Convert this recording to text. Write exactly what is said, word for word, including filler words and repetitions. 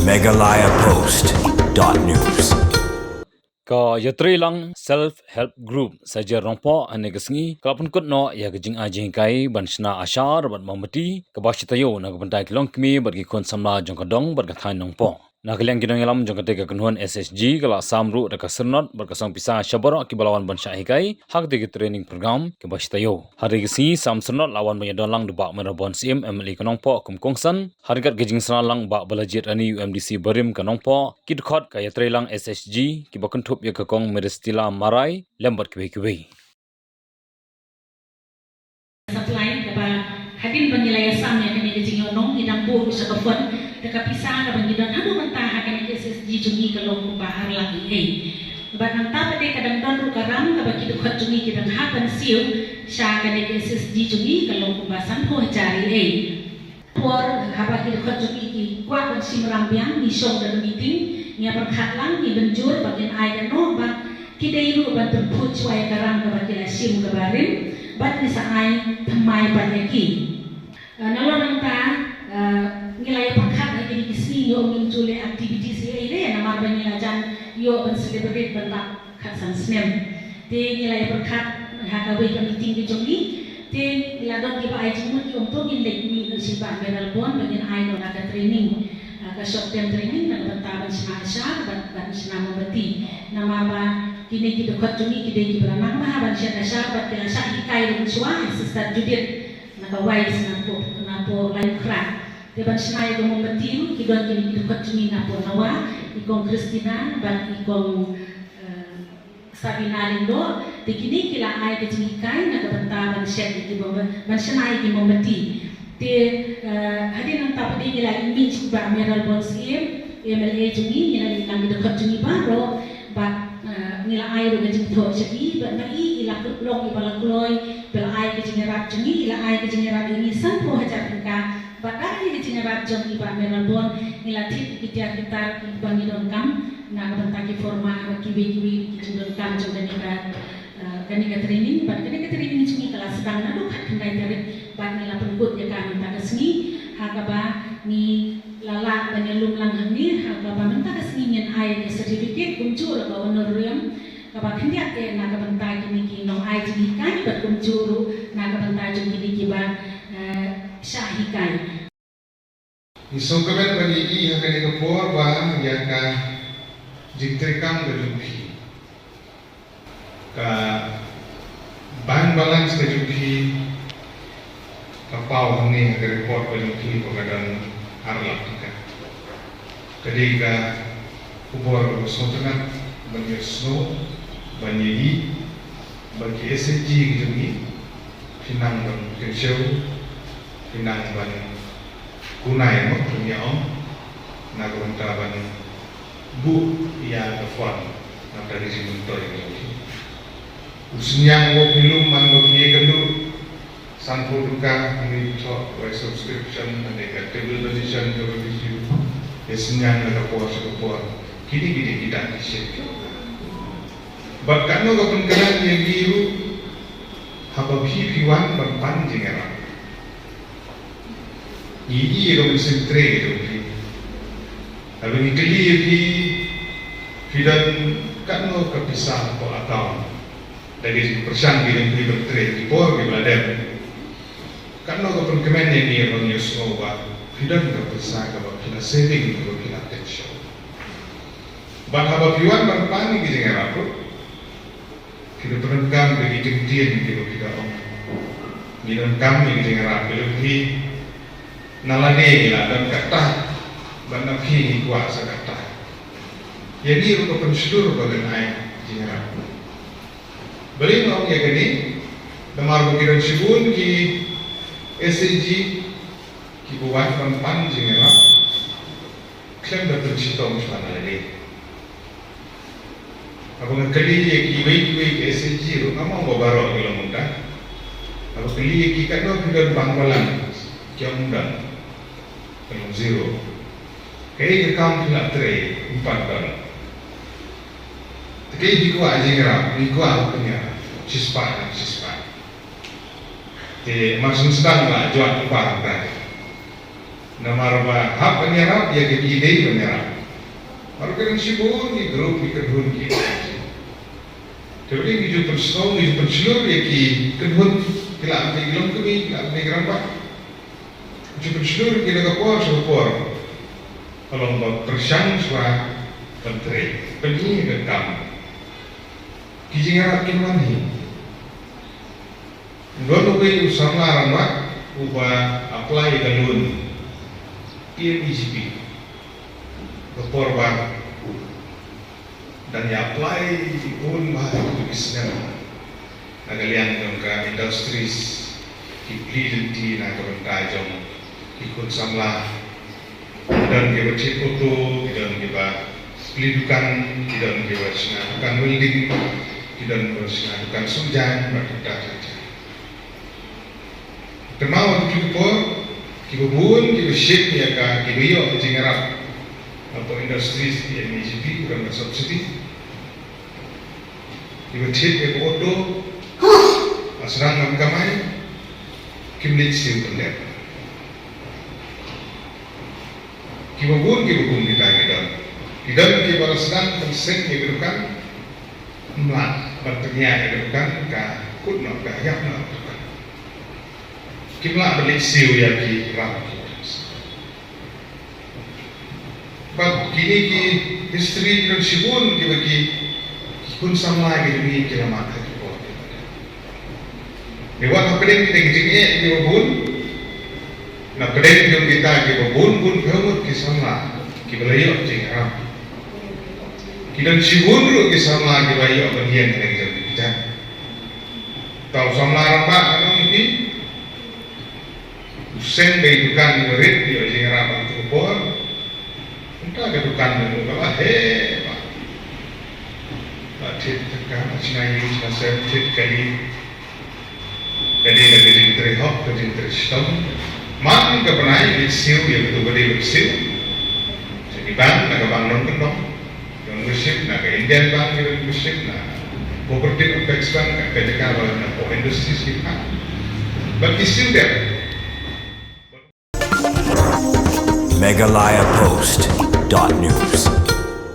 Meghalaya Post dot news. Ka Ïatreilang Self Help Group Sajer Nongpoh hynne ka sngi ka la pynkut noh ïa ka jingai jinghikai ban shna ashar bad mombati kaba shi taïew na ka bynta ki longkmie bad ki khun samla jong ka dong bad ka thaiñ Nongpoh. Na ka liang ki nongïalam jong katei ka kynhun S H G ka la sam ruh da ka syrnod bad ka song pisa sha baroh kiba la wan ban shah hikai ha katei ka training program kaba shi taïew. Hynrei ka sngi sam syrnod la wan ban ïadon lang da u Bah Mayralborn Syiem, M L A ka Nongpoh kum kongsan, ha ryngkat ka jingshna lang u Bah Balajied Rani, u M D C barim ka Nongpoh, ki dkhot ka Ïatreilang S H G kiba kynthup ïa ka Kong Meristila Marai lem bad kiwei kiwei. Supply kaba hadien ba ngi la ïasam ïa kane ka jingïohnong ngi dang buh sha ka fund, te ka pisa kaba ngi don haduh mynta ha kane ka S H G jong ngi ka long kumba ar lak eiei. Bad nangta pat te ka dang don ruh ka ram kaba ki dkhot jong ngi ki dang hap ban siew sha kane ka S H G jong ngi ka long kumba sanphew hajar eiei. Por haba ki dkhot jong ngi ki kwah ban shim ram biang, ngi shong da ka meeting, ngi ïa pyrkhat lang, ngi mynjur ba kin ai kano ba ki dei ruh ban pynphut shuwa ïa ka ram kaba ki la shim kaba rim bad ngi sa ai thymmai pat ïa ki. Eh, nalor nangta, eh, ngi la ïa pyrkhat ha kine ki sngi ngi ong ngim ju leh activities eiei leh namar ba ngi la jan ïoh ban celebrate ban lap khatsan snem. Te ngi la ïa pyrkhat ha kawei ka meeting ka jong ngi. Te la don kiba ai jingmut ki ong to ngin leit mih noh sha i Bah Mayralborn ba ngin ai noh la ka training, ah, ka short term training na ka bynta ban shna ashar bad ban shna mombati. Namar ba kine ki dkhot jong ngi ki dei kiba la nang bha ban shet ashar bad ki la shah hikai ruh mynshuwa, Sister Judith na ka Wise na poh, na poh Laitumkhrah. Te ban shna ïa ka mombati ruh ki don kine ki dkhot jong ngi na poh Nawa, i Kong Christina bad i Kong, eh, Sabina Lyngdoh, te kine ki la ai ka jinghikai na ka bynta ban shet ïa ki mom-, ban shna ïa ki mombati. Te, eh, hadien nangta pat te ngi la ïa mih sha i Bah Mayralborn Syiem, M L A jong ngi, ngi la ïa lang ki dkhot jong ngi baroh, bad, eh, ngi la ai ruh ka jingthoh sha i, bad ma i, i la long iba la kloi, ba la ai ka jingïarap jong ngi, i la ai ka jingïarap ïa ngi sanphew hajar tyngka, bad da kane ka jingïarap jong i Bah Mayralborn, ngi la thied ki tiar ki tar kiba ngi donkam na ka bynta ki forma bad kiwei kiwei ki jingdonkam jong kane ka, eh, kane ka training, bad kane ka training jong ngi ka la sdang naduh khatkhyndai tarik bad ngi la pynkut ïa ka mynta ka sngi, ha kaba ngi la lah ban ïalum lang hangne, ha kaba mynta ka sngi ngin ai ka certificate kumjuh ruh ka honorarium kaba khyndiat eh na ka bynta kine ki nongai jinghikai bad kumjuh ruh na ka bynta jong kine kiba, eh, shah hikai. Ngi sngewkmen ban ïohi ha kane ka por ba ïa ka jingtrei kam ka jong phi, ka bank balance ka jong phi, ka paw hangne ha ka report ka jong phi ba ka don ar lak tyngka. Ka dei ka khubor kaba sngewtynnat ban ïohsngew, ban ïohi ba ki S H G ki jong ngi, phi nang ban kynshew, phi nang ban kunai, mo, phi ïa ong, na ka bynta ban buh ïa ka fund na ka ri jingmyntoi ka jong phi. U synñiang uba phi lum man ba phi ïakynduh sanphew tyngka, hangne thoh wai subscription, hangne ka table donation kaba phi siew, ïa synñiang na ka por sha ka por. Kine kine kita ki shit. Bad katno ka pynkynmaw ïa ngi ruh, haba phi phi wan ban pan jingïarap, ngi ïohi ïa ka mynsiem trei ka jong phi. Haba ngi kylli ïa phi, phi don katno ka pisa hapoh account, da ka jingpyrshang ka jong phi ban trei ki por kiba la dep. Katno ka pynkmen ïa ngi ban ïohsngew ba phi don ka pisa kaba phi la saving, kaba phi la kynshew. Bad haba phi wan ban pan ïa ki jingïarap ruh, phi da pyndonkam ïa ki kyntien kiba phi da ong. Ngi donkam ïa ki jingïarap, ka jong phi. Na lade ngi la don katta, bad na phi ngi kwah sa katta. Ïa ngi ruh ka pynshlur ba ngin ai jingïarap. Balei nga ong ïa kane? Namar ba ki don shibun ki S H G kiba wan ban pan jingïarap khlem da pynshitom shuwa na lade. Haba nga kylli ïa kiwei kiwei ki S H G ruh, ngam ong ba baroh ki long kumta. Haba kylli ïa ki katno phi don bank balance, ki ong ym don. Ka long zero. Kaei ka kam phi la trei, ym pat don. Te kaei phi kwah jingïarap, phi kwah ban pynïarap shispah, shispah. Te mar shu sdang la jwat kumba hangta. Namar ba hap ban ïarap ïa kine ban ïarap. Mar ka dang shibun ki group ki kynhun ki. Te ba dei ngi ju pynsngew ngi ju pynshlur ïa ki kynhun ki la amai ki longkmie ki la amai ki rangbah. Ngi ju pynshlur ïa ki na ka por sha ka por. Ka long ba pyrshang shuwa ban trei ban ïa ka kam. Ki jingïarap kin wan hi. Don uwei u samla rangbah uba apply ka loan P M E G P. Ka por ba dang ïa apply bun bha ki business na ka liang jong ka industries, ki plie lynti na ka bynta jong ki khun samla. Ki don kiba thied auto, ki don kiba plie dukan, ki don kiba shna dukan welding, ki don kiba shna dukan sumjaiñ bad kita kita. Te ma wan ki por kiba bun kiba shim ïa ka kiba ïoh jingïarap hapoh industries P M E G P, ki don ka subsidy. Kiba thied ïa ka auto ba sdang ban kamai, kim leit siew pyndep. Kiba bun kiba bun kita ki don. Ki don kiba la sdang ban seng ïa ka dukan, ym lah ban pynïaid ïa ka dukan, ka kut noh ka ïap noh ka dukan. Kim lah ban leit siew ïa ki ram ki. Bad kine ki history ki don shibun kiba ki khun samla ki jong ngi ki la mad ha ki por. Te wat hapdeng kita ki jingeh kiba bun, na pdeng jong kita kiba bun bun phew ngut ki samla kiba la ïoh jingïarap. Ki don shibun ruh ki samla kiba ïoh ban ïeng na ki jong ki kjat. Tau samla rangbah ka nong ïa ki. U seng dei dukan ba rit ïoh jingïarap ha kato ka por. Mynta ka dukan ba ka la heh bha. Ba thied ka, ba shna ïing shna sem, thied kali. Ka dei ka jingtrei hok, ka jingtrei shitom. Man ka bnai leit siew ïa kato ka dei ban siew. Sha ki bank, na ka bank nongkyndong. Don membership na ka Indian Bank, ki don membership na Cooperative Apex Bank, ka jaka ba na ko industries ki phah. Bad ki siew dep. Meghalaya Post dot news.